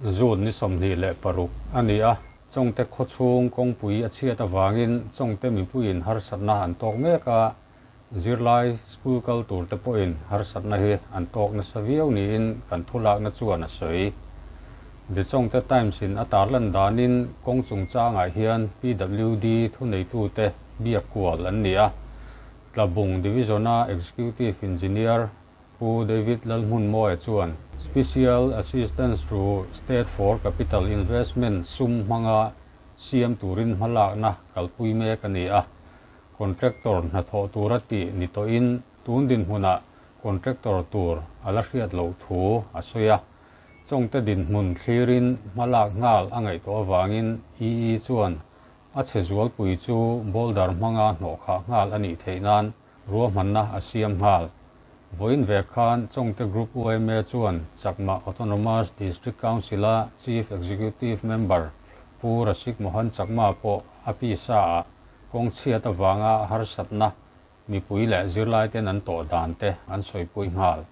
June ni 26 a ni a, Chawngte khawchhung kawngpui a chhiat avangin Chawngte mipuiin harsatna an tawk mek a, zirlai school kal turte pawhin harsatna hi an tawk nasa viau niin kan thulakna chuan a sawi. The Chawngte Times-in a tarlan danin kawng chungchangah hian PWD thuneitute biak kual an ni a, Tlabung Division-a Executive Engineer Pu David Lalhmunmawia chuan Special Assistance to State for Capital Investment sum hmanga siam turin hmalakna kalpui mek a ni a, contractor hnathawh tura tih ni tawhin tun dinhmunah contractor tur a la hriat loh thu a sawi a. Chawngte dinhmun thlirin hmalak nghal a ngaihtuah avangin EE chuan a chhe zualpui chu boulder hmanga hnawhkhah nghal a nih theih nan Ruahmanna a siam nghal. Vawiin ve khan Chawngte Group yma chuan Chakma Autonomous District Council-a Chief Executive Member Pu Rasik Mohan Chakma pawh a pisa-ah kawng chhiat avanga harsatna mipui leh zirlaiten an tawh dan te an sawipui nghal.